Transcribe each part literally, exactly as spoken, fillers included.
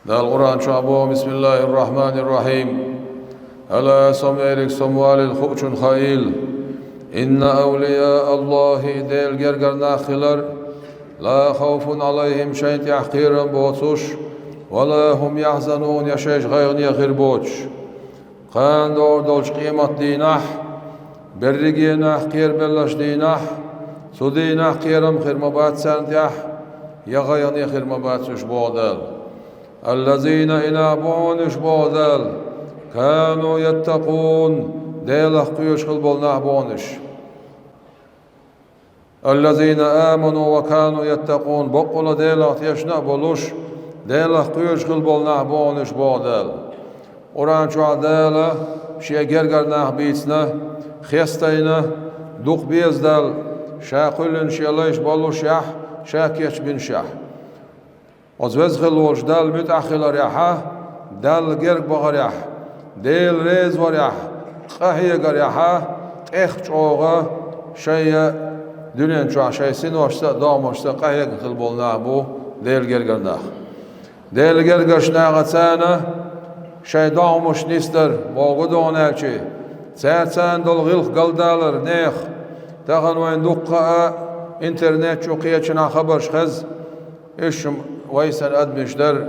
Дала Къуръан чохь боху: «Бисмиллахир-рахманир-рахим. Ала, со ма-, со ма-, валийла, хуучунна хаийла. Инна авлияа Аллахи, Делан гергара нах хилар, ла хавфун алайхим, шайна тӀехь кхерам боцуш, ва ла хум яхзанун, я шайша гӀайгӀане хир боцуш». Кхана догӀур долчу къематан дийнахь, берриге нах кхерабеллачу дийнахь, цу дийнахь кхерам хир ма бац царна тӀехь, я гӀайгӀане хир ма бац уьш, боху Дала. Аллазина, и нах бу хьуна уьш, боху Дала, кану яттакъун, Делах кхоьруш хилла болу нах бу хьуна уьш. Аллазина аману ва кану яттакъун, баккъалла Делах тешна а болуш, Делах кхоьруш хилла болу нах бу хьуна уьш, боху Дала. Къуръан чохь Дала Шен гергара нах бийцина, хестийна, дукха беза Далла, Ша кхоьллина Шен лайш боллушехь, Ша кечбинехь. Оцу веза хилла волчу Далла муьтӀахь хиларехь а, Далла герга бахарехь, Дела реза варехь, къахьегарехь а, тӀех чӀогӀа шайн дуьнен чохь шайн синошца а, догӀмашца а къахьегна хилла болу нах бу Делан гергара нах. Делан гергарчу нахаца шайн догӀмаш нисдар, боху гу догӀун аьлчи, цаьрца долу гӀиллакх галдалар нехан. Тахана вайн дуккха а интернет чу кхечанхьа хабарш хеза, уьш вай санна адамаш дара,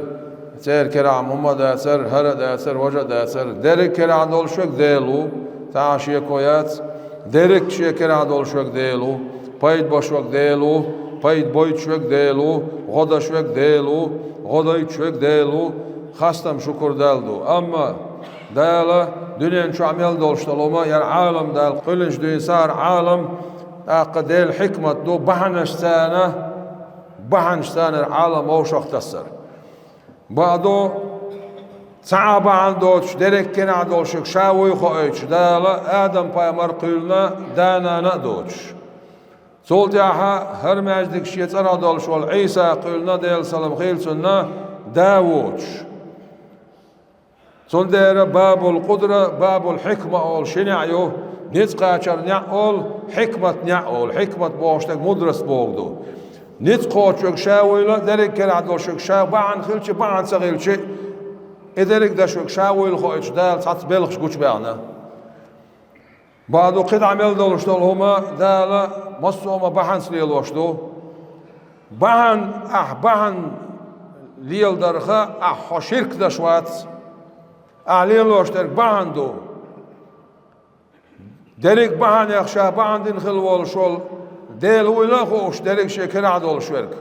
церан керахь хӀума а дацара, хӀара а дацара, важа а дацара. Дерриг а керахь долуш верг Дела ву, цхьа а шеко яц. Дерриг а шен керахь долуш верг Дела ву, пайда беш верг Дела ву, пайда бойтуш верг Дела ву, гӀо деш верг Дела ву, гӀо дойтуш верг Дела ву, хастам, шукур Далла ду. Амма Дала дуьнен чохь мел долуш долу хӀума, яра Ӏалам Дала кхоьллинчу дуьйна сахьара Ӏалам, тӀаккха Делан хьикмат ду, бахьанаш царна, бахьанаш царна яра Ӏалам вовшах тассар. Бакъду, цхьа а бахьана доцуш, дерриг а керахь долуш верг Ша вуй хоуьйтуш, Дала Адам-пайхамар кхоьллина да-нана а доцуш. Цул тӀаьхьа хӀара маьждиг шен цӀарах долуш волу Ӏийса кхоьллина, Делан салам хуьлда цунна, да воцуш. Цундела Бабул Къудра, Бабул Хьикма олу ши неӀ ю, ницкъ кхачар неӀ олу, хьикмат неӀ олу, хьикмат бохуш дерг мудрость бохург ду. Ницкъ кхочуш верг Ша вуйла, дерриг а керахь долуш верг Ша, бахьана хилча, бахьана ца хилча, и дерриг а деш верг Ша вуйла хоуьйтуш Дала цхьацца белхаш гучубаьхна. Бакъду, кхидӀа мел долуш долу хӀума Дала массо а хӀума бахьанца лелош ду. Бахьана, ахь бахьана леладарха, ахь хьо ширк деш вац. Ахь лелош дерг бахьана ду. Дерриг а бахьанех Ша бахьана дина хилла волуш волу Дела вуйла а хууш, дерриг а шен керахь долуш верг.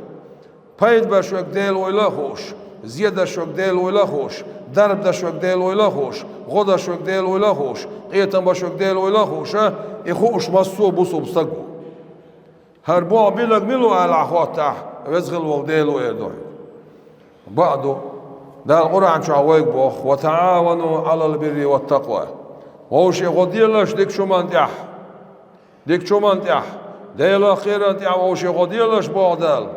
Пайда беш верг Дела вуйла а хууш, зе деш верг Дела вуйла а хууш, дарба деш верг Дела вуйла а хууш, гӀо деш верг Дела вуйла а хууш, къетам беш верг Дела вуйла а хууш, и хууш массо а бусулба стаг ву. ХӀара боху бинарг мила ву аьлла ахь хоттахь, веза хилла волу Дела ву эр ду хьуна. Бакъду, Дала Къуръан чохь вайга боху: «Ва таӀавану Ӏалал бирри ват такъва». Вовшийн гӀо делаш дикачу хӀуманна тӀехь. Дикачу хӀуманна тӀехь, Делах кхеран тӀехь вовшийн гӀо делаш, боху Дала.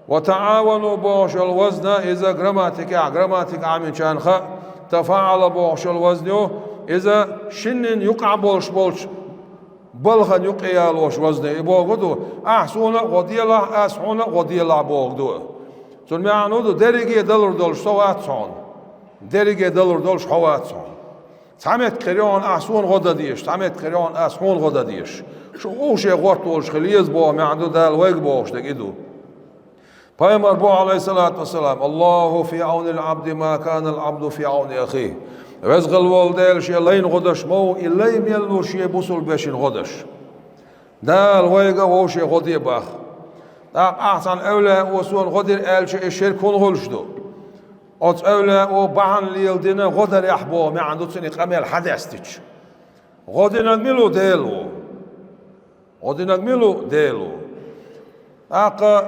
«Ва таӀавану» бохуш йолу вазна, иза грамматикехь, грамматика Ӏаминчарна хаьа, «тафаӀала» бохуш йолу вазна ю, иза шиннин юкъахь болуш болчу балхана юкъе ялош вазна ю. И бохург ду: «Ахь суна а гӀо делахь, ас хьуна а гӀо делахь», бохург ду. Цуьнан маьӀна ду: «Дерриге далур долуш со вац хьуна. Дерриге далур долуш хьо вац хьуна». Цхьа меттиг хир ю хьуна, ахь суна гӀо дан дезаш, цхьа меттиг хир ю хьуна, ас хьуна гӀо дан дезаш. Шу вовшийн гӀотта волуш хила еза боху маьӀна ду, Дала вайга бохуш дерг и ду. Пайхамар боху, Ӏалайхиссалату вассалам: «Аллаху фи Ӏавнил Ӏабди ма канал Ӏабду фи Ӏавни ахих». Веза хилла волу Дела шен лайна гӀо деш ма ву, и лай мел ву шен бусулба вешина гӀо деш. Дала вайга а вовшийн гӀо де боху. ТӀаккха ахь цхьана эвлаяо суна гӀо дира аьлча, и ширк хӀунда хуьлуш ду? Оцу эвлаяо бахьана леладина гӀо дарехь боху маьӀна ду цуьнан и къамел хьадаьстича. ГӀо динарг мила ву? Дела ву. ГӀо динарг мила ву? Дела ву. ТӀаккха: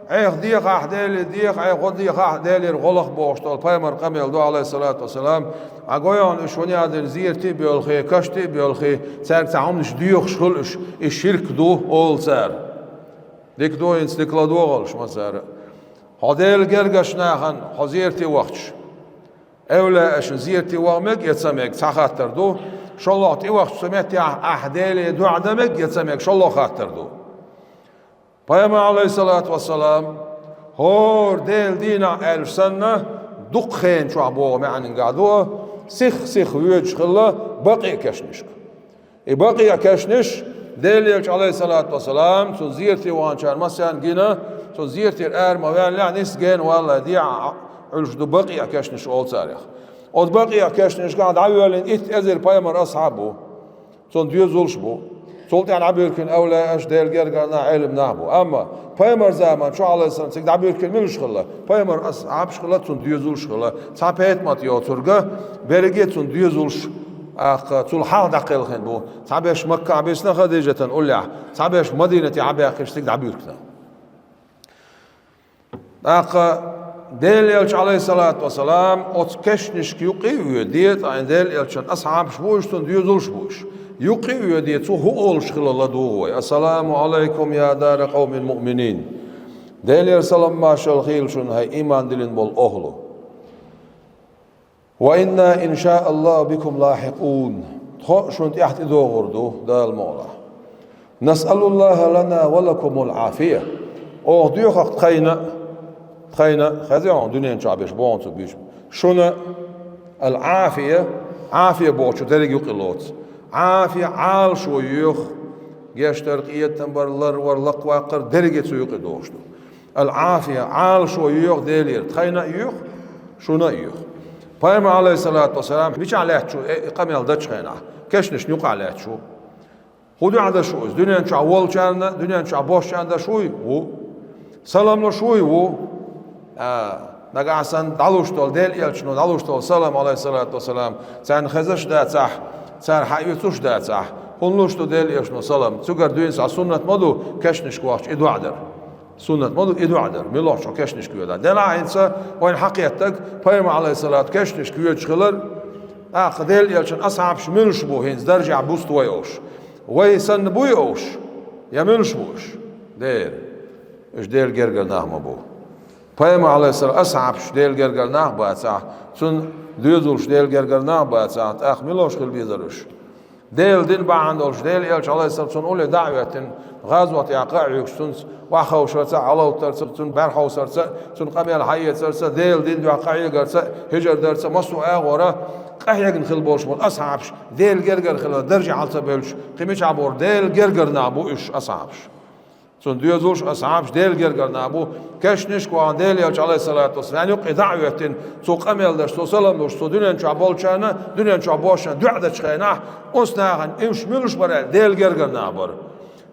«Ӏеха дехахь Деле, деха, Ӏеха гӀо дехахь Делера гӀо лаха», бохуш долу пайхамар къамел ду, Ӏалайхиссалату вассалам. Хьан гойхьуна уьш хӀун яздина, зерате а боьлхий, кашта а боьлхий, цаьрга цхьа хӀуманаш доьхуш хуьлу уьш, и ширк ду, олу цара. Дика ду хӀинца, дика ладогӀалаш ма цара. Хьо Делан гергарчу нахана хьо зерате вахча, эвлаяашна зерате ваха мега я ца мега, цхьа хаттар ду. ШолгӀа тӀевахча цу меттехь ахь Деле доӀа дан мега я ца мега, шолгӀа хаттар ду. Пайхамар, Ӏалайхиссалату вассалам, хӀора Делан дийнахь аьлча санна, Дукха хенан чохь боху маьӀнехь ду, сих-сиха воьдуш хилла Бакъиъ кешнашка. И Бакъиъ кешнаш, Делан Элча, Ӏалайхиссалату вассалам, цунна зерате ваханчарна массарна гина, цунна зератера ара ма ваьллехь, нисса гена валлалц дехьа Ӏуьллуш ду Бакъиъ кешнаш олу царех. Оцу Бакъиъ кешнашкахь дӀавоьллина итт эзар пайхамар асхьаб бу. Цунна доьзалш бу. Цул тӀаьхьа дӀабуьркина авлияаш, Делан гергара нах, Ӏелам нах бу. Амма пайхамар заман чохь, Ӏалайхиссалам, цига дӀабуьркина муьлш хилла? Пайхамар асхьабаш хилла, цунна доьзалш хилла. Цхьа ПетӀамат йоцург, берриге цунна доьзалш, тӀаккха цул хьалха дӀакхелхина бу. Цхьаберш Маккахь бисна Хадижатан уллехь, цхьаберш Мадинате Ӏабаьккхича цига дӀабуьркина. ТӀаккха Делан Элча, Ӏалайхиссалату вассалам, оцу кешнашка юккъе а воьдий, ткъа и Делан Элчан асхьабаш бу уьш, цунна доьзалш бу уьш. Юккъе а воьдий, цо хӀун олуш хилла ладугӀу вай: «Ассаламу Ӏалайкум, я дара къавмин муъминин». Делера салам-маршалла хуьлда шуна, хӀай ийман диллина болу охӀла. «Ва инна, ин ша Аллаху, бикум лахьикъун». Тхо а шуна тӀаьхьа тӀедогӀур ду, Дала мукъ лахь. «НасъалуллахӀа лана ва лакумул Ӏафия». Оха доьху-кх тхайна а, тхайна а, хезий хьуна дуьнен чохь берш боху цо буьйцу. Шуна а ал-Ӏафия, Ӏафия бохучух дерриг юккъе лоцу. Ӏафия Ӏалашо йоьху, гечдар, къинхетам бар, ларвар, лакхаваккхар, дерриге цу юккъе догӀуш ду. Ал-Ӏафия, Ӏалашо йоьху Делера, тхайна а йоьху, шуна а йоьху. Пайхамар, Ӏалайхиссалату вассалам, мичахь лаьтташ ву, э, къамел дечу хенахь, кешнашна юкъахь лаьтташ ву. ХӀун дуьхьа деш ву иза? Дуьнен чохь волчарна, дуьнен чохь босчарна деш вуй? Ву. Салам луш вуй? Ву. А, нагахь санна дӀалуш долу, Делан Элчано дӀалуш долу салам, Ӏалайхиссалату вассалам, царна хезаш дацахь, цара хьаоьцуш дацахь, хӀунда луш ду Делан Элчано салам? Цуьнгара дуьйна схьа суннат ма ду кешнашка вахча и доӀа дар. Суннат ма ду и доӀа дар, муьлххачу хенахь кешнашка воьдахь. Делахь хӀинца вайна хьакхеттарг, пайхамар, Ӏалайхиссалату, кешнашка воьдуш хилар, тӀаккха Делан Элчан асхьабаш муьлш бу хӀинца даржехь бусту вай олуш? Вай санна буй олуш? Я муьлш бу уьш? Дера, уьш Делан гергара нах ма бу. Пайхамар, Ӏалайхиссалам, асхьабаш Делан гергара нах бацахь, цуьнан доьзалш Делан гергара нах бацахь, тӀаккха мила хила безара уьш? Делан дин бахьана долуш, Делан Элча, Ӏалайхиссалам, цунна улле дӀа а хӀоьттина, гӀазот яккха а хьоьгуш, цуьнца охьаховшарца а, хьалавттарца а, цуьнан бӀаьрахьовсарца а, цуьнан къамел схьаэцарца а, Делан дин дуьхьа къахьегарца а, хӀижар дарца а, массо а агӀора къахьегна хила болуш болу асхьабаш Делан гергара хилар даржехь хьала ца бевлча, кхин мичахь бу, Делан гергара нах бу уьш асхьабаш. Цуьнан доьзалш, асхьабаш Делан гергара нах бу, кешнашка вахана Делан Элча, Ӏалайхиссалату вассалам, юккъе дӀа а хӀоьттина, цо къамел деш, цо салам луш, цо дуьнен чохь болчарна, дуьнен чохь босчарна дуӀа дечу хенахь, оцу нахана уьш муьлш бара аьлла, Делан гергара нах бара.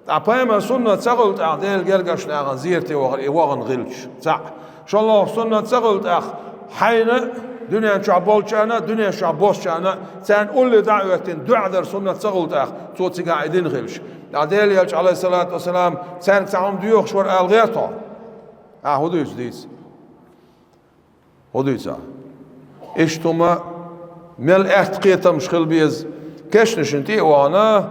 Ткъа пайхамар суннат ца хуьлу тӀаккха Делан гергарчу нахана зерате вахар, и вахана хилча, цхьаъ. ШолгӀа суннат ца хуьлу тӀаккха хьайна а, дуьнен чохь болчарна а, дуьнен чохь босчарна а, царна улле дӀа а хӀоьттина, дуӀа дар суннат ца хуьлу тӀаккха, цо цигахь и дина хилча. Ткъа Делан Элча, Ӏалайхиссалату вассалам, цаьрга цхьа хӀума доьхуш вара ала гӀерта хьо? Ахьа хӀун дуьйцу, дийца? ХӀун дуьйцу ахьа? Иштта хӀума мел аьтта кхетамаш хила беза, кешнашна тӀе а вахана,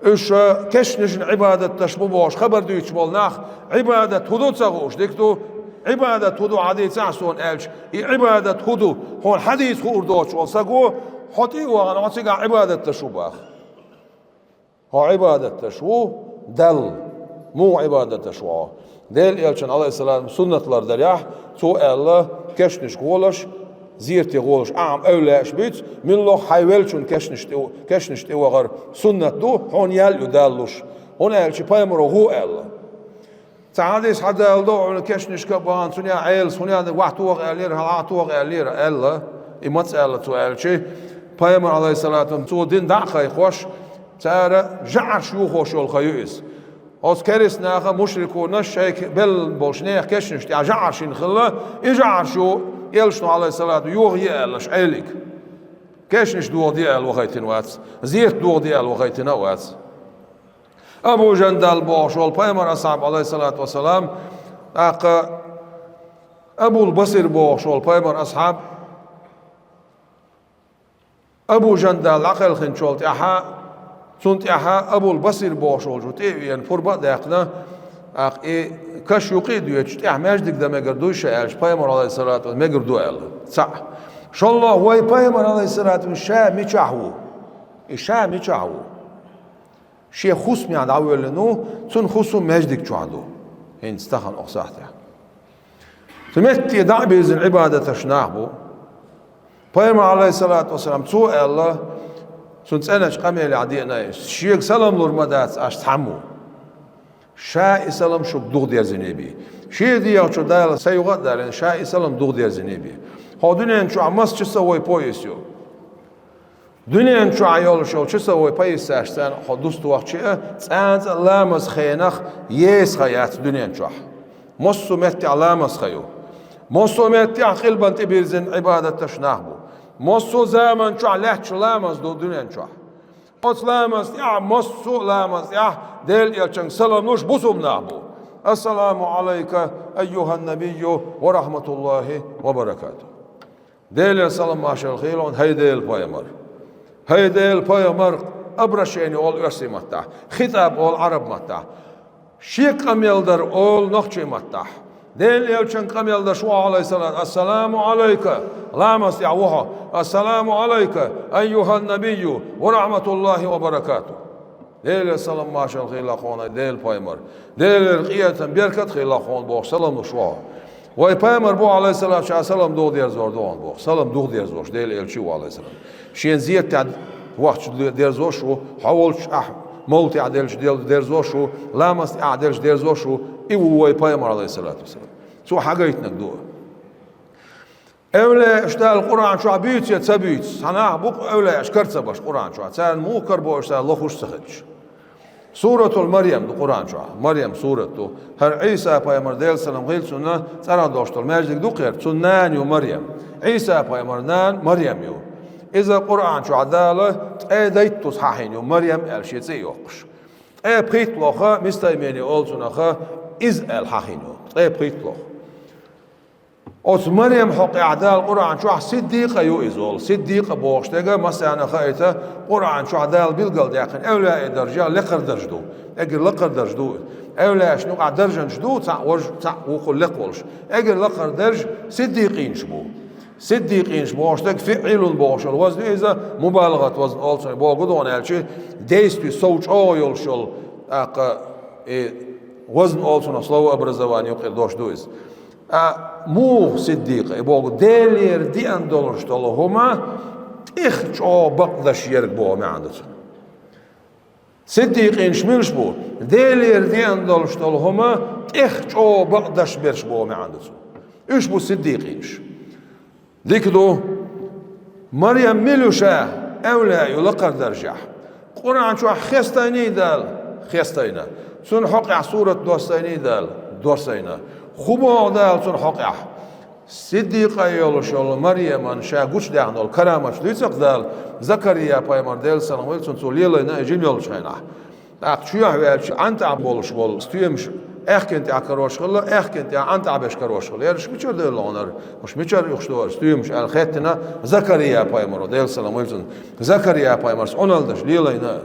уьш кешнашна Ӏибадат деш бу бохуш хабар дуьйцуш болу нах, Ӏибадат хӀун ду ца хууш дика ду, Ӏибадат хӀун ду хьадийцахьа суна аьлча, и Ӏибадат хӀун ду, хьуна хьадийца хуур доцуш волу саг ву, хьо тӀе а вахана, хьо цигахь Ӏибадат деш ву баха. Хьо Ӏибадат деш ву Далла. Муха Ӏибадат деш ву хьо? Делан Элчан, Ӏалайхиссалам, суннат лардарехь, цо аьлла, кешнашка гӀолаш, зерате гӀолаш, ахьа-м эвлаяаш буьйцу, муьлхха хьайн веллачун кешнаш тӀе, кешнаш тӀе вахар суннат ду, хьуна ял ю Далла луш. ХӀунда аьлча пайхамаро гӀо аьлла. Цхьа хьадис хьадалла догӀу хьуна кешнашка а бахана, цунна яа Ӏелас, хӀунда яа ваьхьа тоха аьллера, хьалха тоха аьллера, аьлла, и маца аьлла цо аьлча, пайхамар, Ӏалайхиссалату, цо дин дӀа а кхайкхош, цара жӀараш юхош йолу хан ю иза. Оцу керстанаха, мушрикуна шайга белла болчу нехан кешнаш тӀехь жӀараш йина хилла, и жӀараш ю, Элчано, Ӏалайхиссалату, йоха е аьлла аша Ӏелига. Кешнаш дохаде аьлла вахийтина вац, зерат дохаде аьлла вахийтина а вац. Абу Жандал бохуш волу пайхамар асхьаб, Ӏалайхиссалату вассалам, тӀаккха Абул Басир бохуш волу пайхамар асхьаб, Абу Жандал дӀакхелхинчул тӀаьхьа, цунна тӀаьхьа Абул Басир бохуш волчу тӀе а веана, пурба а даьккхина, тӀаккха и каш юккъе а доьдуш, тӀаьхьа маьждиг дан мегар дуй ша аьлча, пайхамар, Ӏалайхиссалату, мегар ду аьлла. Цхьаъ. ШолгӀа, вай пайхамар, Ӏалайхиссалату, ша мичахь ву? И ша мичахь ву? Шен хӀусамехь дӀавоьллина ву, цуьнан хӀусам маьждиг чохь ду. ХӀинца тахана окху сахьтехь. Цу метте дӀа а бирзина Ӏибадаташ нах бу. Пайхамар, Ӏалайхиссалату вассалам, цо аьлла, цун цӀеначу къамелехь деана иза: «Шега салам лур ма дац аша цхьаммо. Ша и салам шуьга духадерзиний бен. Шен дегӀа чу Дала са юха а далийна, ша и салам духадерзиний бен». Хьо дуьнен чохь маса часов вай пояс ю? Дуьнен чохь йолуш йолу часовой поясашца хьо дустохча а, цкъа а ламаз хенах еса хан яц дуьнен чохь. Массо а меттехь ламаз хан ю. Массо а меттехь къилбан тӀе бирзина Ӏибадаташ нах бу. Массо а заман чохь лаьтташ ламаз ду дуьнен чохь. Оцу ламаз тӀехь, массо а ламаз тӀехь Делан элчанга салам луш бусулба нах бу. Ассаламу Ӏалайка, айюхьан набийю, ва рахьматуллахьи ва баракатух. Делера салам-маршалла хуьлда хьуна, хӀай Делан пайхамар. ХӀай Делан пайхамар, обращение олу оьрсийн маттахь, хитаб олу Ӏараб маттахь, шен къамел дар олу нохчийн маттахь. Делан элчан къамел даш ву хьо, Ӏалайхиссалату: «Ассаламу Ӏалайка», ламаз тӀехь ву хьо: «Ассаламу Ӏалайка, айюхьан набийю, ва рахьматуллахьи ва баракатух». Делера салам-маршалла хуьлда хьуна, Делан пайхамар. Делера къинхетам, беркат хуьлда хьуна бохуш, салам луш ву хьо. Вай пайхамар бу, Ӏалайхиссалам, ша салам духадерзор ду хьуна боху. Салам духадерзош Делан элча ву, Ӏалайхиссалам. Шен зератехь вахча дерзош ву, хьо волчу ахь мовлатехь делча дел-, дерзош ву, ламаз тӀехь делча дерзош ву, и ву вай пайхамар, Ӏалайхиссалату вассалам. Цо хьагайтинарг ду. Эвлаяаш Дала Къуръан чохь буьйцу я ца буьйцу? Цхьа нах бу-кх эвлаяаш кара ца беш Къуръан чохь. Царна муха карабо уьш, цара лохуш а ца хилча? Суратул Марьям ду Къуръан чохь. Марьям сурат ду. ХӀара Ӏийса-пайхамар, Делан салам хуьлда цунна, цӀарах долуш долу маьждиг ду-кх хӀара, цуьнан нана ю Марьям. Ӏийса-пайхамаран нана Марьям ю. Иза Къуръан чохь Дала ткъе дейтталгӀа хьахийна ю, Марьям аьлла шен цӀе а йоккхуш. Ткъе пхийтталгӀа, местоимение олу цунах, иза аьлла хьахийна ю. Ткъе пхийтталгӀа. Оцу Марьям хьокъехь Дала Къуръан чохь сиддикъа ю иза олу. Сиддикъа бохуш дерг массарна а хаийта, Къуръан чохь Дала билгалдаьккхина эвлаяийн даржехь лекхара дарж ду. Эггара лакхара дарж ду. Эвлаяашна юкъахь даржанаш ду, цхьаъ важа, цхьаъ вукхул лекха волуш. Эггара лакхара дарж сиддикъинаш бу. Сиддикъинаш бохуш дерг фиӀилун бохуш йолу вазан ду иза, мубалагӀат вазан олу цунах, бохург ду хьуна аьлча, действие сов чӀогӀа йолуш йолу, тӀаккха и вазан олу цунах, словообразование юкъара дош ду иза. Ткъа муха сиддикъа? И боху Делера деана долуш долу хӀума тӀех чӀогӀа бакъдеш ерг боху маьӀна ду цуьнан. Сиддикъинаш муьлш бу? Делера деана долуш долу хӀума тӀех чӀогӀа бакъдеш берш боху маьӀна ду цуьнан. Уьш бу сиддикъинаш. Дика ду. Марьям мила ю ша? Эвлаяъ ю лакхара даржехь. Къуръан чохь хестийний Дала? Хестийна. Цунна хьокъехь сурат доссийний Дала? Доссийна. ХӀун боху Дала цунна хьокъехь? Сиддикъа йолуш йолу Марьяман ша гучудаьхна долу караматаш дуьйцу-кх Дала, Закария-пайхамар, Делан салам хуьлда цунна, цо лелийна и жима йолчу хенахь. ТӀаккха чоьхьа ваьлча, ӀантӀахь болуш болу стоьмаш аьхкина тӀехь карош хилла, аьхкина тӀехь ӀантӀахь беш карош хилла. Ераш мичара девлла хьуна, уьш мичара юхуш ду хӀара стоьмаш аьлла хаьттина Закария-пайхамаро, Делан салам хуьлда цунна. Закария-пайхамарс Ӏуналла деш лелийна.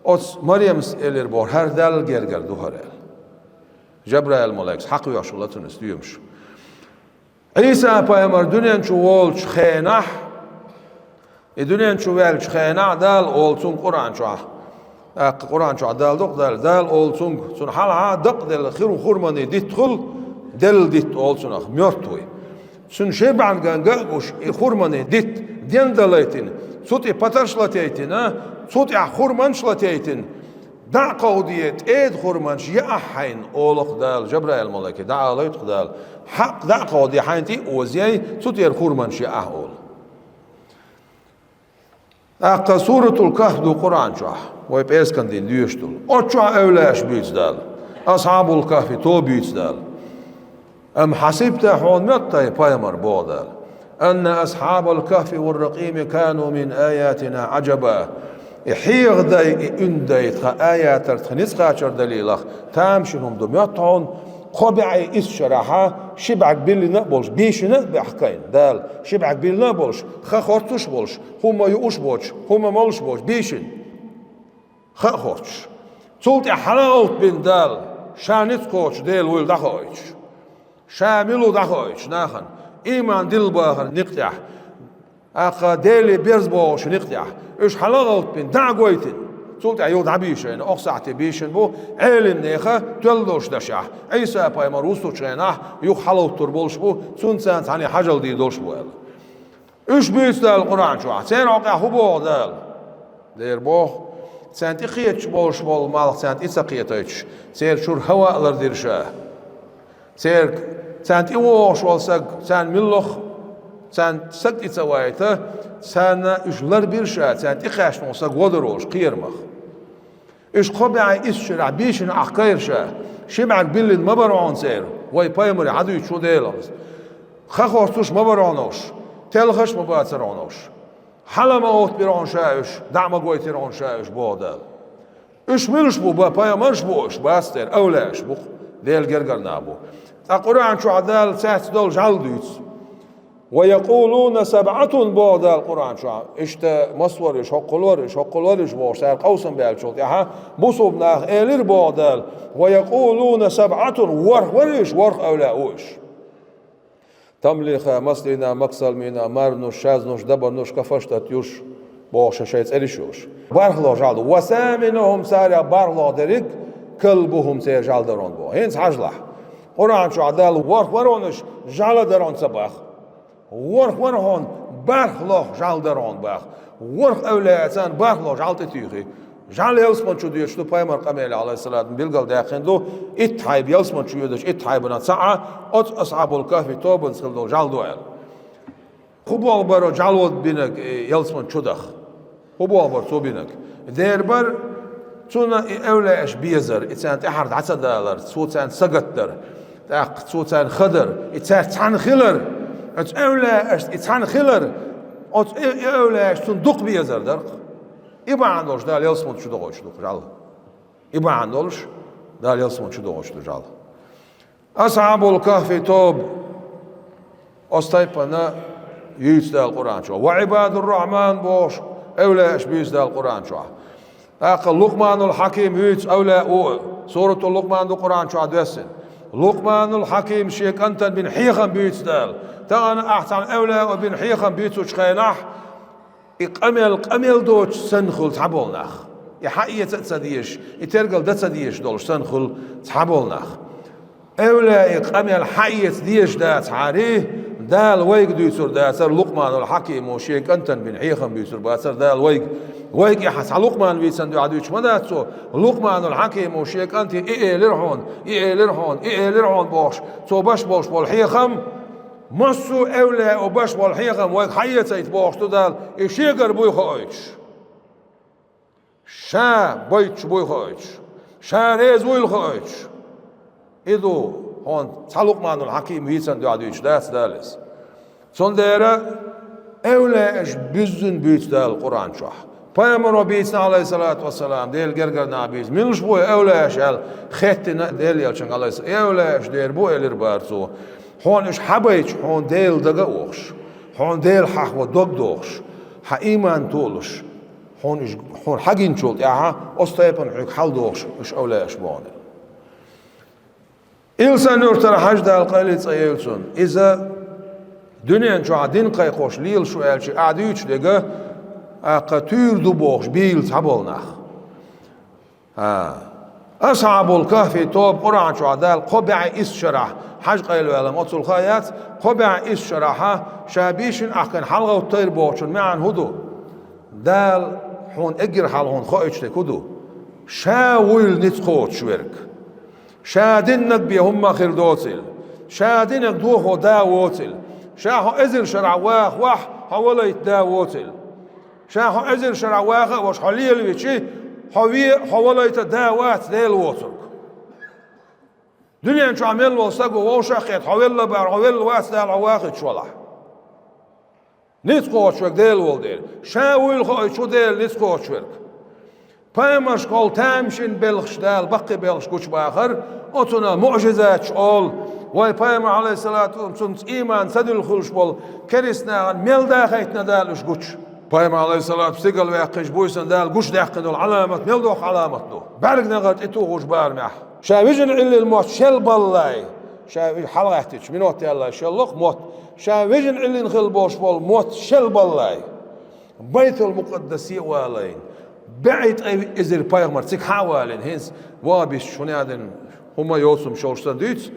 Оцу Марьямс элира боху: «ХӀара Далла гергара ду хӀара», – аьлла. Жабраил-малайкас хьакхоьхьуш хилла цунна и стоьмаш. Ӏийса-пайхамар дуьнен чу волчу хенахь, и дуьнен чу ваьллачу хенахь Дала олу цунга Къуръан чохь, тӀаккха Къуръан чохь Дала ду-кх Дала, Дала олу цунга, цунна хьалха дакъаделла хир хурманийн дитт хуьлу, делла дитт олу цунах, мёртвый. Цуьнан шен бӀаьрган ган а гуш, и хурманийн дитт дендалийтина, цу тӀе патарш латийтина, цу тӀехь хурманш латийтина, «ДӀа а кховде, тӀеда хурманш яахь хьайна», – олу-кх Дала, Жабраил-малайке дӀаалуьйту-кх Дала. «Хьакъ, дӀа а кховде, хьайна тӀе а озъяй, цу тӀера хурманш яахь», – олу. ТӀаккха Суратул-Кахф ду Къуръан чохь, вай пӀераскан дийнахь доьшуш долу. Оцу чохь эвлаяаш буьйцу Дала. Асхьабул-Кахфи тоба юьйцу Дала. «Ам хьасибта», хьуна моьтту, хӀай пайхамар, боху Дала, «анна асхьабал-кахфи вар-ракъими кану мин аятина Ӏаджаба». И хьехадай, и уьндай тхан аятех, тхан ницкъ кхачар далийлахь, тамашийна хӀума ду моьтту хьуна, кхо бӀе исс шарахь ши бӀаьрг биллина а болуш, бийшина а баьхкина Дала, ши бӀаьрг биллина а болуш, хан хорцуш а болуш, хӀума юуш а боцуш, хӀума молуш а боцуш, бийшина. Хан а хорцуш. Цул тӀаьхьа хьалагӀовттабина Дала, ша ницкъ кхочуш Дела вуйла дӀахоуьйтуш. Ша мила ву дӀахоуьйтуш нахана, ийман дилла бахаран некъа тӀехь, тӀаккха Деле берза богӀучу некъа тӀехь. Уьш хьалагӀовттабина, дӀа а гойтина. Цул тӀаьхьа юха дӀабийшина, оха сахьте бийшина бу, Ӏелимнаха тоьлла долуш дашехь, Ӏийса-пайхамар вуссучу хенахь юха хьалхуттур болуш бу, цунна царна цхьаьна хьажал дийр долуш бу аьлла. Уьш буьйцу Дала Къуръан чохь. Церан хьокъехь хӀун боху Дала? Дера боху, царна тӀекхеташ болуш болу малх царна тӀе ца кхетийтуш, церан чуьра хӀаваъ лардира ша. Церан, царна тӀевогӀуш волу саг, царна муьлхха, царна саг тӀе ца вайта, царна уьш ларбира ша, царна тӀекхаьчна волу саг вогӀур волуш кхерамах. Уьш кхо бӀе исс шарахь бийшина Ӏахкхайра ша, ши бӀаьрг биллина ма бара хьуна церан, вай пайхамаре хьадуьйцуш ву Делан. Хан хӀоттуш ма бара хьуна уьш, телхаш а ма бацара хьуна уьш. Хьала ма гӀовттабира хьуна ша уьш, дӀа а ма гойтира хьуна ша уьш, боху Дала. Уьш муьлш бу, бан пайхамарш бу уьш, бац дера, эвлаяаш бу-кх, Делан гергара нах бу. Ткъа Къуръан чохь Дала цаьрца долу жӀаьла дуьйцу. «Ва якъулуна сабъатун», боху Дала Къуръан чохь. Иштта масвар уьш, хӀоккхул вар уьш, хӀоккхул вар уьш бохуш, цара къовсам баьллачул тӀаьхьа, бусулба наха элира боху Дала: «Ва якъулуна сабъатун», ворхӀ вар уьш, ворхӀ эвлаяъ ву уьш. Тамлиха, маслина, максалмина, марнуш, шазнуш, дабануш, кафаштат юш, бохуш шайн цӀераш йолуш. БархӀлагӀа жӀаьла ду. Ва саминухум, царех бархӀлагӀа дерриг, калбухум, церан жӀаьла дарон боху. ХӀинца хьажалахь. Къуръан чохь Дала ворхӀ вар хьуна уьш жӀаьла дарон ца боху. ВорхӀ вар хьуна, бархӀлагӀа жӀаьла дарон боху. ВорхӀ эвлаяъ царна бархӀлагӀа жӀаьла тӀетуьйхи. ЖӀаьла ялсамани чу доьдуш ду, пайхамар къамелехь, Ӏалайхиссалату, билгал даьккхина ду, итт хьайба ялсамани чу йоьдуш, итт хьайбанах цхьаъ, оцу асхьабул кахфи тобанца хилла долу жӀаьла ду аьлла. ХӀун боху бара жӀаьла бинарг, э, ялсамани чу даха? ХӀун боху бара цо бинарг? Дера бара цунна и эвлаяаш безар, и царна тӀаьхьара дӀа ца далар, цо царна сагатдар, тӀаккха цо царна хадар, и цаьрца цхьаьна хилар, оцу эвлаяашца и цхьаьна хилар, оцу и, и эвлаяаш цунна дукха безар дара-кх. И бахьана долуш Дала ялсамани чу дохуьйтуш ду жӀаьла. И бахьана долуш Дала ялсамани чу дохуьйтуш ду жӀаьла. Асхьабул кахфи тоба оцу тайпана юьйцу Дала Къуръан чохь. Ва Ӏибадур-Рахьман бохуш эвлаяаш буьйцу Дала Къуръан чохь. ТӀаккха Лукъманул Хьаким юьйцу эвлаяъ ву, суратул Лукъман ду Къуръан чохь доьссина. Лукъманул Хьаким шен кӀантана бина хьехам буьйцу Дала. Тахана ахь цхьана эвлаяъ бина хьехам буьйцучу хенахь, и къамел, къамел доцуш санна хуьлу цхьаболу нах. И хьаэца а ца дезаш, и тергал дан ца дезаш долуш санна хуьлу цхьаболу нах. Эвлаяъ и къамел хьаэца дезаш дацахьара, Дала вайга дуьйцур дацара, Лукъманул Хьакимо шен кӀантана бина хьехам буьйцур бацара Дала вайга. Вайга и хьан цхьа Лукъман вийцина дуьхьа дуьйцуш ма дац цо. Лукъманул Хьакимо шен кӀанте и элира хьуна, и элира хьуна, и элира хьуна бохуш, цо беш болуш болу хьехам, массо а эвлаяъ беш болу хьехам вайга хьаэцийта бохуш ду Дала, и шегара буй хоуьйтуш. Ша бойтуш буй хоуьйтуш. Ша реза вуйла хоуьйтуш. И ду хьуна цхьа Лукъманул Хьаким вийцина дуьхьа дуьйцуш дац Дала иза. Цундела эвлаяаш буьззина буьйцу Дала Къуръан чохь. Пайхамаро бийцина, Ӏалайхиссалату вассалам, Делан гергара нах бийцина. Муьлш бу эвлаяаш аьлла, хеттина а Делан элчанга, Ӏалайхиссалам. Эвлаяаш дера бу элира бара цо. Хьуна уьш хьабайтуш, хьуна Делан дага а вохуш, хьуна Дела хьахо дог дохуш, хьан ийман толуш, хьуна уьш, хьуна хьагинчул тӀаьхьа, оцу тайпана хьоьга хьал дохуш, уьш эвлаяаш боху. Илсхан-Юьртара Хьажа, Дала къайле цӀа йойла цунна. Иза дуьнен чохь дин кхайкхош лелаш ву аьлча, ахь дуьйцуш дерг, тӀаккха туьйра ду бохуш, бийла цхьаболу нах. А. Асхьабул кахфи тоба Къуръан чохь Дала кхо бӀе исс шарахь, Хьажа къайлаваьлла-м оццул хаа яц, кхо бӀе исс шарахь ша бийшина Ӏахкхина хьалагӀовттийра бохучун маьӀна хӀун ду? Дала хьуна эггара хьалха хьуна хоуьйтуш дерг хӀун ду? Ша вуйла ницкъ кхочуш верг. Ша диннарг бен хӀумма а хир доцийла. Ша динарг дохо да воцийла. Ша хьо эзар шарахь вахахь, хьо валайта да воцийла. Ша хьо эзар шарахь ваха а ваша, хьо лелавичи, хьо ве а, хьо валайта да вац Дела воцург. Дуьнен чохь мел волу стаг ву вовшах а кхетта, хьо велла бара, хьо велла вац Дала хьо вахийтуш валахь. Ницкъ кхочуш верг Дела волу дела. Ша вуйла хоуьйтуш ву Дела ницкъ кхочуш верг. Пайхамаршкахула тамашийна белхаш Дала, баккхий белхаш гучубахар, оцунах муӀжизаташ олу. Вай пайхамар, Ӏалайхиссалату вассалам, цунца ийман ца дуьллуш болу керста нахана мел дахийтина Дала уьш гучу. Пайхамар, Ӏалайхиссалату, стигала ваьккхинчу буьйсанна Дала гучудаьккхина долу Ӏаламат мел доккха Ӏаламат ду? БӀаьрг негӀар тӀетухуш барамехь. Ша вижина Ӏиллина мотт шел баллалц. Ша ви-, хьалагӀаьттича, минот яьлла шел локх мотт. Ша вижина Ӏиллина хила болуш болу мотт шел баллалц. Байтул-Мукъаддасе а валийна, БӀе ткъе виъ эзар пайхамар цига хьа а валийна, хӀинца ваххабисташ хӀунда аьлла хӀума йоцу хӀума шолш сан дуьйцу,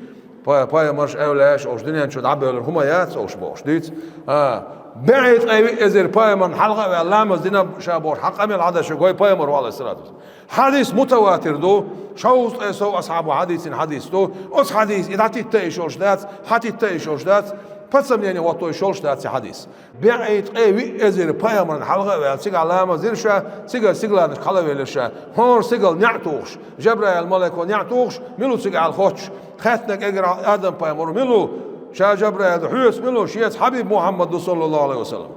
пай-, пайхамарш, эвлаяаш олуш дуьнен чу дӀабевллар хӀума яц олуш бохуш дуьйцу. А, бӀе ткъе виъ эзар пайхамарна хьалха а ваьлла, ламаз дина ша бохуш хьан къамел хьадашиг вай пайхамар ву, Ӏалайхиссалату вассалам. Хьадис мутаватир ду, шовзткъе сов асхьабо хьадийцина хьадис ду. Оцу хьадис и дӀатитта а йиш йолуш дац, хьатитта а йиш йолуш дац, пацамнене хӀотто йиш йолуш дац и хьадис. БӀе ткъе виъ эзар пайхамарна хьалха а ваьлла, цигахь ламаз дира ша, цигара сигаланашка хьала а велира ша. ХӀора сигала неӀ тухуш, Жабраил малайко неӀ тухуш, мила ву цигахь аьлла хоттуш, хаьттина кегара Адам-пайхамар ву, мила ву? Ша Жабраил ду. Хьоьца мила ву? Шеца Хьабиб Мухьаммад ду, саллаллаху Ӏалайхи ва саллам.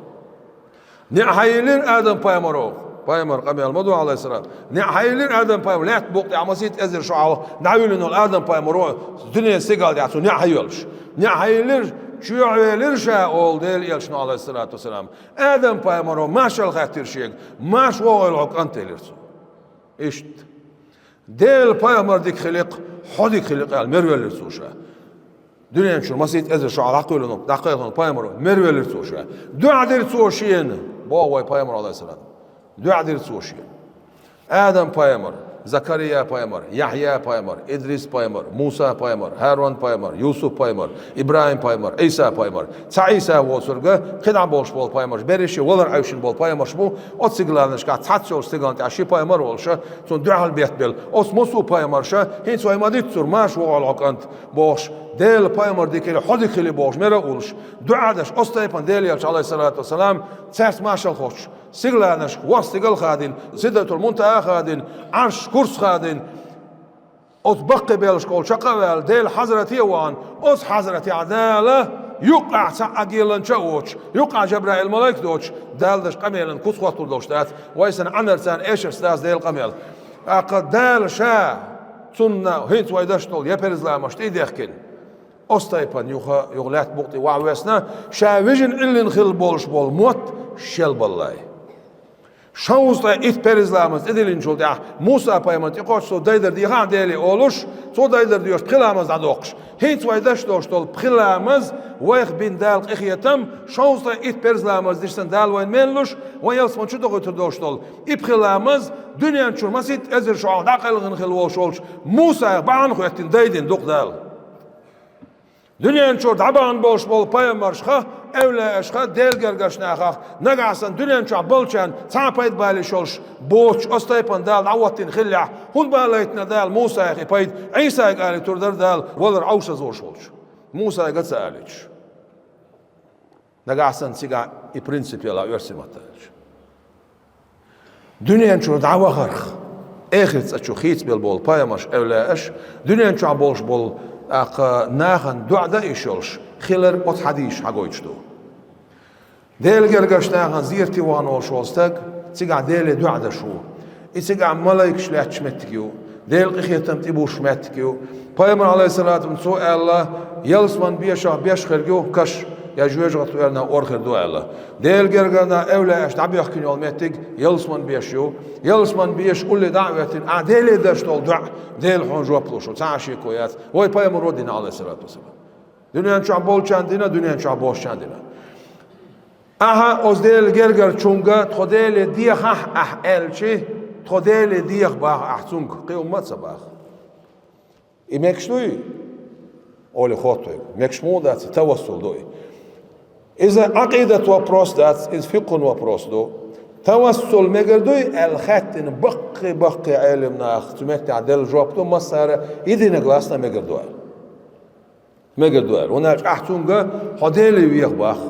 НеӀ хьайиллира Адам-пайхамаро. Пайхамар къамел ма ду, Ӏалайхиссалам. НеӀ хьайиллира Адам-пайхамаро, лаьтта букъа тӀехь масийтта эзар шо хьалха дӀавиллина волу Адам-пайхамаро, дуьнен сигала тӀехь цо неӀ хьайоьллуш. НеӀ хьайиллира, чоьхьавелира ша, олу Делан элчано, Ӏалайхиссалату вассалам. Адам-пайхамаро маршалла хаьттира шега: «Марша вогӀийла хьо, кӀант», — элира цо. Иштта. Делан пайхамар дика хили-кх, хьо дика хили-кх аьлла, мервеллира цо ша. Дуьнен чуьра масийтта эзар шо хьалха дӀакхоьллина, дӀакхелхина пайхамаро, мервеллира цо ша. ДоӀа дира цо шена, боху вай пайхамаро, Ӏалайхиссалам. ДоӀа дира цо шена. Адам-пайхамар, Закария-пайхамар, Яхья-пайхамар, Идрис-пайхамар, Муса-пайхамар, ХӀарон-пайхамар, Юсуп-пайхамар, ИбрахӀим-пайхамар, Ӏийса-пайхамар. Цхьа Ӏийса воцург, кхидӀа болуш болу пайхамарш, берриш а валар Ӏаьвшина болу пайхамарш бу, оцу сигаланашкахь цхьацца йолчу сигална тӀехь ши пайхамар а волуш, цунна дуьхьал беттабелла. Оцу массо а пайхамарша, хӀинца вай ма-дийццара, марша вогӀийла хьо, кӀант, бохуш, Делан пайхамар дика хили, хьо дика хили бохуш, мера а уллуш, дуӀа а деш, оцу тайпана Делан элча, Ӏалайхиссалату вассалам, цаьрца маршалла хоттуш, сигаланашка ворхӀ сигал хадийна, Сидратул-Мунтаха хадийна, Ӏарш, курс хадийна, оцу баккхий беллашкахула чекх а ваьлла, Делан хьазрате а вахана, оцу хьазратехь Дала юккъехь цхьа а геланча а воцуш, юккъехь Жабраил-малайк доцуш, Дала деш къамелан куц хоттур долуш дац, вай санна Ӏанарца, эшарца дац Делан къамел. ТӀаккха Дала Ша, цунна хӀинца вай деш долу я перзламаш тӀе а дехкина, оцу тайпана юха, юха лаьтта букъа тӀе вахьа весна, Ша вижина Ӏиллина хилла болуш болу мотт шелбаллай. Шовзткъе итт перзламаз тӀедиллинчул тӀаьхьа Муса-пайхамар тӀекхоччуш цо дайдар дехахь Деле олуш, цо дайдар доьшуш пхи ламаз дӀадоккхуш. ХӀинца вай деш долуш долу пхи ламаз, вайх бина Дала къинхетам, шовзткъе итт перзламаз деш санна Дала вайна мел луш, вайн ялсамани чу дохуьйтур долуш долу и пхи ламаз, дуьнен чуьра масийтта эзар шо хьалха дӀакъелхина хилла волуш волчу Мусайх бахьана хӀоьттина дайдина ду-кх Дала. Дуьнен чуьра дӀабахана болуш болу пайхамаршха, эвлаяашха, Делан гергарчу нахах, нагахь санна дуьнен чохь болчарна цхьа а пайда бала йиш йолуш боцуш, оцу тайпана Дала дӀахӀоттийна хиллехь, хӀунда ма лайтина Дала Мусайх и пайда, Ӏийсайга алийтур дара Дала, валар Ӏовшазлуш волчу Мусайга а ца алийтуш. Нагахь санна цигахь и принцип ялахь оьрсийн маттахь аьлча. Дуьнен чуьра дӀавахарх, эхарт цӀа чу хийцабелла болу пайхамарш, эвлаяаш, дуьнен чохь болуш болу, тӀаккха нахана доӀа дан йиш йолуш хилар оцу хьадисаша хьагойтуш ду. Делан гергарчу нахана зерате вахана волуш волу стаг, цигахь Деле доӀа деш ву. И цигахь малайкаш лаьтташ меттиг ю, Делан къинхетам тӀебуссуш меттиг ю. Пайхамар, Ӏалайхиссалату вассалам, цо аьлла, ялсаман бешах беш хир ю каш, я жоьжахатин оьрнах ор хир ду аьлла. Делан гергара нах, эвлаяаш дӀабоьхкина йолу меттиг ялсаман беш ю. Ялсаман беш улле дӀа а хӀоьттина, ахь Деле деш долу доӀа, Дела хьуна жоп луш ву, цхьа а шеко яц. Вай пайхамаро дина, Ӏалайхиссалату вассалам. Дуьнен чохь болчарна дина, дуьнен чохь болчарна дина. Ахьа оцу Делан гергарчуьнга тхо Деле дехахь ахь аьлчи, тхо Деле деха баха ахь цуьнга, кхин хӀумма а ца баха. И мегаш дуй? Олий хоттуьйту. Мегаш муха дац, тавассул ду и. Иза Ӏакъидат вопрос дац, иза фикъхун вопрос ду. Тавассул мегар дуй аьлла хаьттина баккхий-баккхий Ӏелам наха цу меттехь делла жоп ду, массара единогласно мегар ду аьлла. Мегар ду аьлла. ХӀунда аьлча ахь цуьнга хьо Деле веха баха.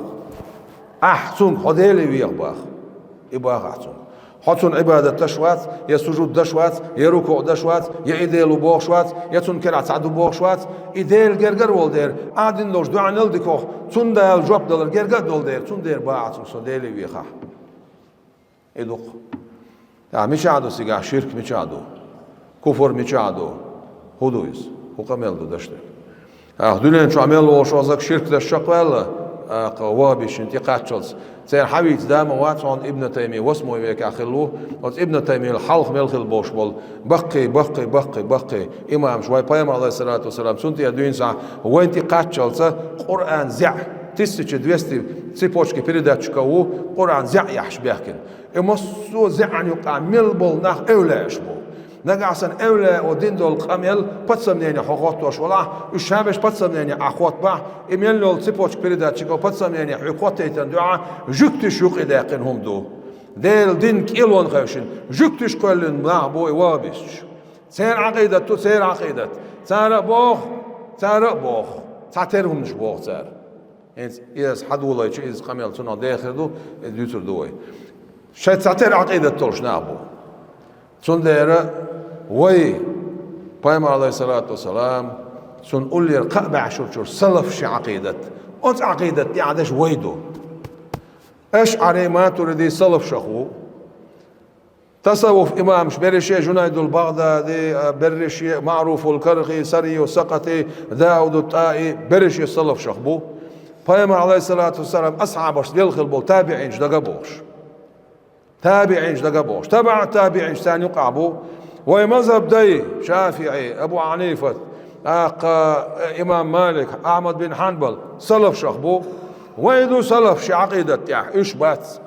Ахь цуьнга хьо Деле веха баха. И баха ахь цуьнга. Хьо цунна Ӏибадат деш вац, я сужуд деш вац, я рукуъ деш вац, я и Дела ву бохуш вац, я цунна керахь цхьа ду бохуш вац, и Делан гергара волу дера, ахь дина долуш доӀанал дикох, цунна Дала жоп далар герга а долу дера, цундела баха ахь цуьнга, со Деле вехахь. И ду-кх. ТӀаккха мичахь ду цигахь ширк, мичахь ду? Куфр мичахь ду? ХӀун ду иза? ХӀун къамел ду дашдерг? ТӀаккха дуьнен чохь мел волуш волу стаг ширк деш чекхваьлла, тӀаккха ваххабисташна тӀекхаччалц. Церан хьавийца да ма вац хьуна Ибн Таймия, восьмой векехь хилла ву. Оцу Ибн Таймиял хьалха мел хилла болуш болу баккхий, баккхий, баккхий, баккхий имамаш, вай пайхамар, Ӏалайхиссалату вассалам, цунна тӀера дуьйна схьа, вайна тӀекхаччалца Къуръан зӀе Тысяча двести цепочки передатчиков ву Къуръан зӀе яхьаш баьхкина. И массо а зӀеан юкъахь мел болу нах эвлааш бу. Нагахь санна эвлао дина долу къамел подсомнение хьо хӀоттош валахь, уьш шабеш подсомнение Ӏа хӀоттабахь, и мел йолу цепочка передатчиков подсомнение хьоьга хӀоттайтан дуьхьа жуьгтиш юкъа даьккхина хӀума ду. Делан дин кӀелон хевшина, жуьгтиш кхоьллина нах бу и вахабисташ. Церан Ӏакъидат ду, церан Ӏакъидат. Цара а боху, цара а боху. Цхьатерра хӀуманаш боху цара. ХӀинца иза хьадолайча, иза къамел цунах дехар ду, иза дуьйцур ду вай. Шайн цхьатерра Ӏакъидат долуш нах бу. Цундела вай, пайхамар, алейхиссалату вассалам, цунна уллера кхаъ баьхьаш волчуьра салаф ши Ӏакъидат. Оцу Ӏакъидат тӀехь деш вай ду. АшӀари, матуриди салаф шах ву. Тасаввуф имамаш беррише, Жунайдул Багъдади, а, беррише, Маъруфул Кархи, Сарию Сакъати, Дауду ТӀаи, беррише салаф шах бу. Пайхамар, алейхиссалату вассалам, асхьабаш велхила болу табиӀинаш дага бохуш. ТабиӀинаш дага бохуш. ТабаӀ табиӀинаш царна юкъахь бу. Вай мазхаб дай, ШафиӀи, Абу Хьанифат, тӀаккха, э, имам Малик, Ахьмад бин Хьанбал, салаф шах бу. Вай ду салаф ши Ӏакъидат тӀехь, уьш бац.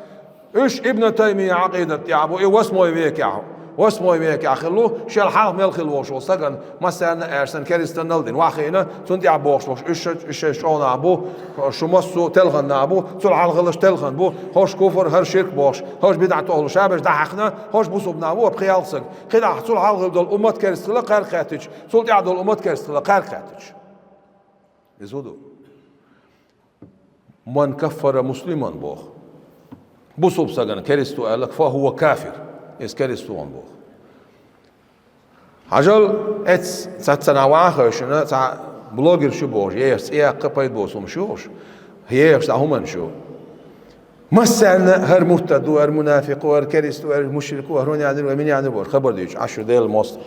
Уьш Ибн Таймия Ӏакъидат тӀехь бу, и восьмой векехь, восьмой векехь хилла, шел хьалха мел хилла волуш волу стагана, массарна а аьрсан керстанал дина, вахийна, цунна тӀехь бохуш болуш, уьш, уьш шайн чӀогӀа нах бу, шу массо а телхина нах бу, цул хьалхалаш телхина бу, хӀорш куфр, хӀара ширк бохуш, хӀорш бидӀат олуш, шабеш дӀахьаькхна, хӀорш бусулба нах бу, пхи-ялх стаг. КхидӀа цул хьалхалла долу уммат керста хилла кхаьрга хаьттича, цул тӀехь долу уммат керста хилла кхаьрга хаьттича. Иза хӀун ду? «Ман каффара муслиман», боху. Бусулба стагана керста ву аьлларг, «фа хӀува кафир». Иза керста ву боху. Хьажал, эц цхьацца нах ваха хевшина, цхьа блогер шу бохуш, еш цӀе яккха пайда боцу хӀума шу йохуш, еш цхьа хӀуманаш ю. Массарна хӀара муртад ву, хӀара мунафикъ ву, хӀара керста ву, хӀара мушрик ву, хӀара хӀун яздира вай, мин яздира вай, хабар дуьйцуш, Ӏаш шу Делан мостагӀа.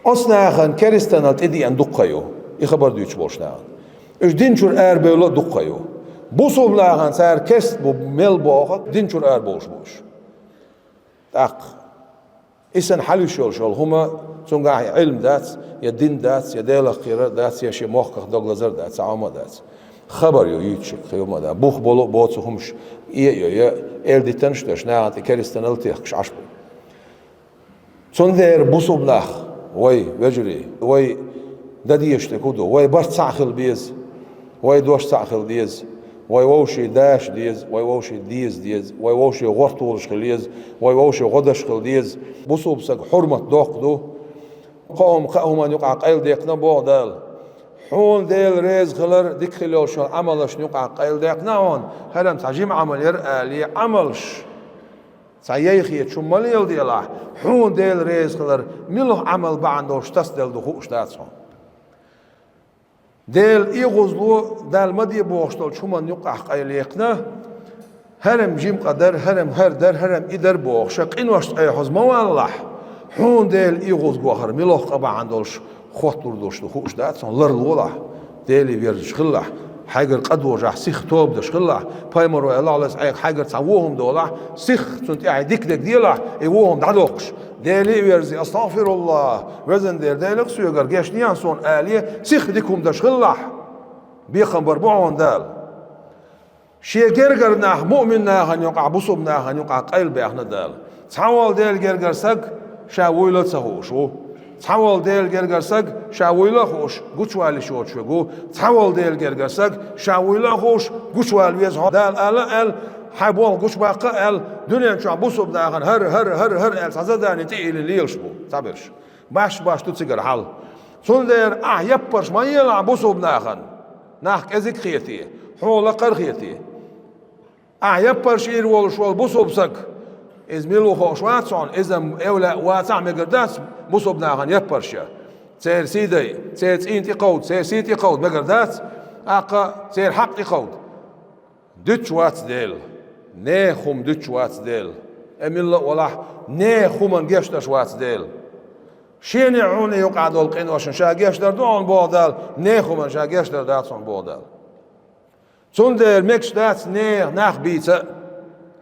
Оцу нахана керстанал тӀедеана дуккха ю, и хабар дуьйцуш болуш нахана. Уьш дин чуьра арабевлла а дуккха ю. Бусулба нахана цара керста бу мел боху, дин чуьра арабовлуш бу уьш. ТӀаккха и санна хьалуьйш йолуш йолу хӀума, цуьнгахь я Ӏилма дац, я дин дац, я Делах кхерар дац, я шен мохках дог лазар дац, цхьа хӀума а дац. Хабар ю юьйцуш, кхин хӀума а дац. Бух болу а боцу хӀумаш, э а йо, я эр дитанаш а деш, нахана тӀе керстанал а техкаш Ӏаш бу. Цундела бусулба нах, вай вежарий, вай дан дезаш дерг хӀун ду, вай барт цхьаъ хила беза, вай дош цхьаъ хила деза, вай вовшийн даш деза, вай вовшийн деза деза, вай вовшийн гӀортолаш хила еза, вай вовшийн гӀо даш хила деза. Бусулба стаг хьурмат доккха ду. Кхо хӀума кхаа хӀуманна юкъахь къайладаьккхина боху Дала. Хьуна Дела реза хилар, дика хила йолуш йолу Ӏамалшна юкъахь къайладаьккхина хьуна, хӀара-м цхьа жима Ӏамал яра алий, Ӏамалш цхьа яйхечу ма леладелахь, хьуна Дела реза хилар, муьлха Ӏамал бахьана долуш тасаделла ду хууш дац хьуна. Делан эгӀазло Далла ма де бохуш долчу хӀуманна юкъахь къайладаьккхина, хӀара-м жима къа дара, хӀара-м хӀара дара, хӀара-м и дара бохуш, ша къиношца айхьаза ма валалахь, хьуна Делан эгӀазло хилар муьлха къа бахьана долуш хоттур долуш ду хууш дац хьуна, ларлолахь. Деле верзаш хилалахь, хьайгара къа дожахь, сиха тоба деш хилалахь. Пайхамаро аьлла, Ӏалайхи салам, хьайгара цхьа вон хӀума долахь, сиха цунна тӀехь дика дерг делахь, и вон хӀума дӀадоккхуш, Деле а верзий, «Астагфируллах, везан Дела, Делах соьгара гечде суна», — алий, сиха дика хӀума деш хилалахь. Бекхам бар бу хьуна Дала. Шен гергара нах, муъмин нахана юкъахь, бусулба нахана юкъахь къайлабаьхна Дала. Цхьаволу Делан гергара саг ша вуйла а ца хууш ву. Цхьаволу Делан гергара саг ша вуйла а хууш, гучувала йиш йоцуш верг ву. Цхьаволу Делан гергара саг ша вуйла а хууш, гучувала веза хьо. Дала ала аьлла, хьайн болх гучубаккха аьлла, дуьнен чохь бусулба нахана хӀара, хӀара, хӀара, хӀара аьлла цхьа задание тӀе а йиллина лелаш бу цхьаберш. Баш-баш ду цигара хьал. Цундела ахь яппарш ма елахь бусулба нахана. Нах кӀезиг хетий, хьо лакхара хетий. Ахь яппарш йийр волуш волу бусулба саг, иза мила ву хууш вац хьуна, иза-м эвлаъ вацахь а мегар дац бусулба нахана яппарш ян. Церан сий дай, церан цӀий тӀекховда, церан сий тӀекховда мегар дац, тӀаккха церан хьакъ тӀекховда. Дуьтуш вац Дела, нехан хӀума дуьтуш вац Дела. Э, милла а валахь, нехан хӀуманна гечдеш вац Дела. Шена а хьуна а юкъахь долу къиношна ша гечдар ду хьуна боху Дала, нехан хӀуманна ша гечдар дац хьуна боху Дала. Цундела мегаш дац нехан нах бийца а,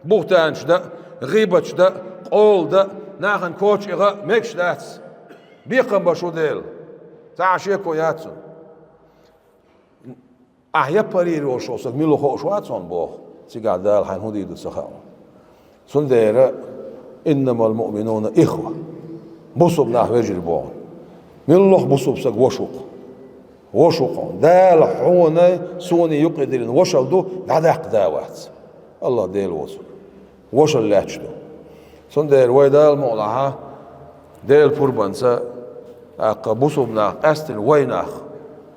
бухтанаш дан а, гӀийбаташ дан а, къола дан а, нахана коча а гӀа а мегаш дац. Бекхам беш ву Дела. Цхьа а шеко яц цунна. Ахьа яппарийра йолуш волу стаг мила хууш вац хьуна боху, цигахь Дала хьайна хӀун дийр ду ца хаьа. Цундела: «Иннамал муъминуна ихва». Бусулба нах вежарий боху. Милла бусулба стаг ваша ву-кх. Ваша ву-кх. Дала хьуна, суна юкъа диллина вашалла ду, дӀадаккха да вац. АллахӀ Дела воцург. Вашалла лаьтташ ду. Цундела вай Дала мукъалахь, Делан пурбанца, тӀаккха бусулба нах, къаьсттина вай нах,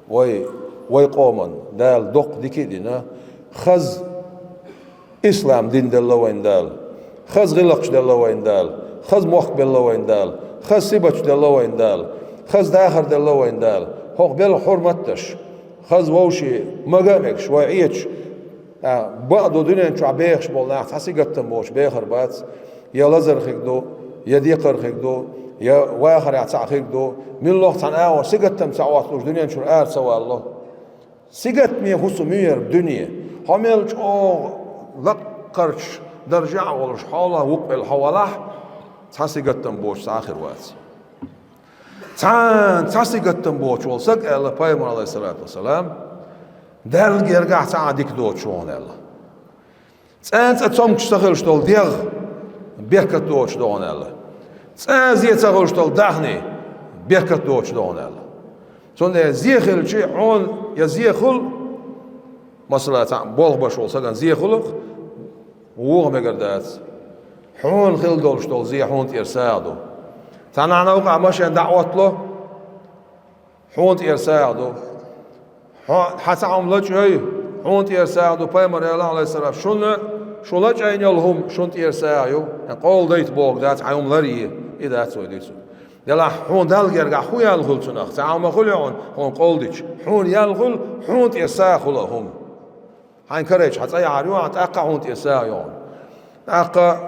вай, вай къоман Дала доккха дика а дина, хаза ислам дин делла вайна Дала, хаза гӀиллакхаш делла вайна Дала, хаза мохк белла вайна Дала, хаза сибаташ делла вайна Дала, хаза дахар делла вайна Дала, хӀокху белла хьурмат а деш, хаза вовшийн мага а мегаш, вай Ӏедаш, а, бакъду дуьнен чохь бехаш болу нах цхьа сигаттам боцуш бехар бац, я лазар хиг ду, я декхар хиг ду, я вахарехь цхьаъ хиг ду, милла цхьана агӀор сигаттам ца Ӏотталуш дуьнен чуьра ара ца валло. Сигатаме хӀусу муьйр дуьне. Хьо мел чӀогӀа лаккхарчу даржехь а волуш, хьолахь вукхуьйла хьо валахь, цхьа сигаттам боцуш цхьа а хир вац. Цхьана цхьа сигаттам боцуш волу стаг, аьлла пайхамар, алейхиссалату вассалам, Далла гергахь цхьа а дика доцуш ву хьуна аьлла. Цкъа а цомгуш ца хилуш долу дегӀ беркат доцуш ду хьуна аьлла. Цкъа а зе ца хилуш долу даьхни беркат доцуш ду хьуна аьлла. Цундела зе хилча хьуна я зе хуьлу, масала, цхьаъ болх беш волу стагана зе хуьлу-кх, вуха мегар дац. Хьуна хила долуш долу зе хьуна тӀера сагӀа ду. Цхьана новкъахь машен дӀа а оттало, хьуна тӀера сагӀа ду. Хьо, хьан цхьа хӀума лачкъой, хьуна тӀера сагӀа ду. Пайхамар аьлла, алейхиссалам, шуна, шу лачкъийна йолу хӀума шуна тӀера сагӀа ю. Къола дайта бохург дац, хьайн хӀума лар е, и дац вай дуьйцург. Делахь хьуна Далла гергахь хӀун ял хуьлу цунах? Цхьа хӀума хуьлу хьуна, хьуна къола дича? Хьуна ял хуьлу, хьуна тӀера сагӀа хуьлу хӀума. Хьайн карайча хьан цӀа яхьар ю, тӀаккха хьуна тӀера сагӀа ю хьуна. ТӀаккха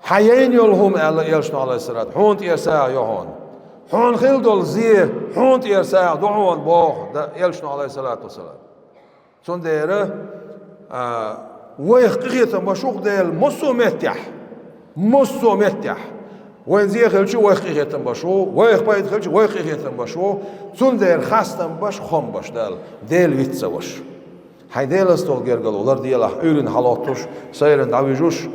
хьан яйна йолу хӀума, аьлла элчано, алейхиссалату, хьуна тӀера сагӀа ю хьуна. Хьуна хила долу зе хьуна тӀера сагӀа ду хьуна боху да-, элчано, алейхиссалату вассалам. Цундела, а, вайх къинхетам беш ву-кх Дела массо а меттехь. Массо а меттехь. Вайн зе хилча вайх къинхетам беш ву, вайх пайда хилча вайх къинхетам беш ву. Цундела хастам беш, хам беш Далла, Дела виц ца веш. Хьайн Делан стол гергало ларделахь, Ӏуьйранна хьалоттуш, сайранна дӀавижуш,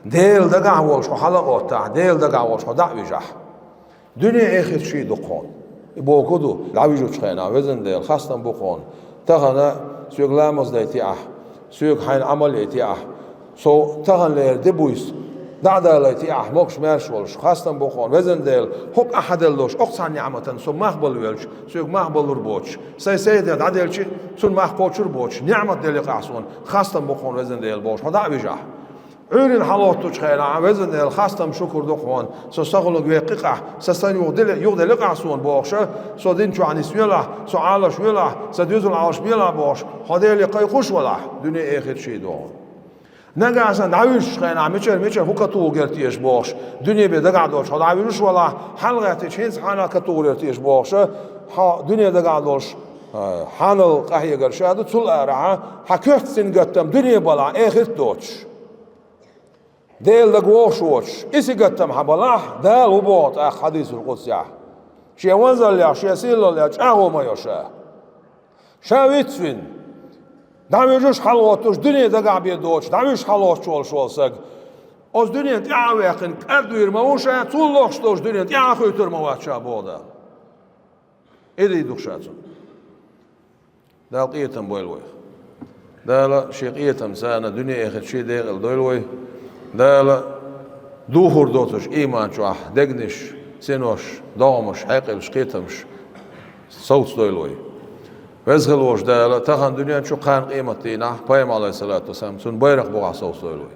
Дела дагахь волуш хьо хьала а оттахь, Дела дагахь волуш хьо дӀа а вижахь. Дуьне а, эхарт а ший ду-кх хьуна. И бохург ду, дӀавижучу хенахь, везан Дела, хастам бу-кх хьуна. Тахана соьга ламаз дайтехь, соьга хьайна Ӏамал яйтехь, со таханлера де буьйса дӀа а далийтехь, могуш-маьрша волуш, хастам бу-кх хьуна, везан Дела, хӀокху ахь хьан делла долуш, окху цхьана неӀматан со мах бала велча, соьга мах балур боцуш, сайн сайдех дӀаделча, цунна мах кхочур боцуш, неӀмат делла юкъахь суна, хастам бу-кх хьуна, везан Дела, бохуш, хьо дӀа а вижахь. Ӏуьйранна хьалоттучу хенахь, везан Дела, хастам, шукур ду-кх хьуна, со сахуьлург веккхи-кх ахь, сан санна юха дели-, юхаделли-кх ахь суна бохуша, со дин чохь нисвелахь, со Ӏалаш велахь, сан доьзал Ӏалаш белахь бохуш, хьо Деле кхайкхуш валахь, дуьне а, эхарт а ший ду хьуна. Нагахь санна дӀавуьжучу хенахь, мичара, мичара хӀун катугӀур теша бохуш, дуьне бен дагахь долуш хьо дӀавуьжуш валахь, хьалагӀаьттича хӀинца хьанал катугӀур теша бохуша, хьо дуьне дагахь долуш, а, хьанал къахьегар ша ду, цул арахьа, хьан коьртацин гаттам дуьне балахь, эхарт доцуш. Дела дага вогӀуш воцуш, и сигаттам хьан балахь, Дала хӀун боху тӀаккха хьадисул къудсехь? Шен ванзаллех, шен сийлаллех чӀагӀо ма йо ша. Ша вицвина, дӀавуьжуш хьалагӀоттуш, дуьне дагахь бен доцуш, дӀавуьжуш хьалагӀоттуш волуш волу стаг, оцу дуьненан тӀаьхьа а ваьккхина, кӀадвийр ма ву ша, цул лохуш долчу дуьненан тӀаьхьа а хуьйтур ма вац ша, боху Дала. И дийр ду-кх ша цунна. Дала къинхетам бойла вайх. Дала шен къинхетамца дуьне а, эхарт а ший декъала дойла вай. Дала духур доцуш ийман чохь дегнаш, синош, догӀмаш, хьекъалш, кхетамаш совцадойла вай. Веза хила волуш Дала тахана дуьнен чу, кхана къематдийнахь, пайхамар, алейхиссалату вассалам, цуьнан байракх бухахь совцадойла вай.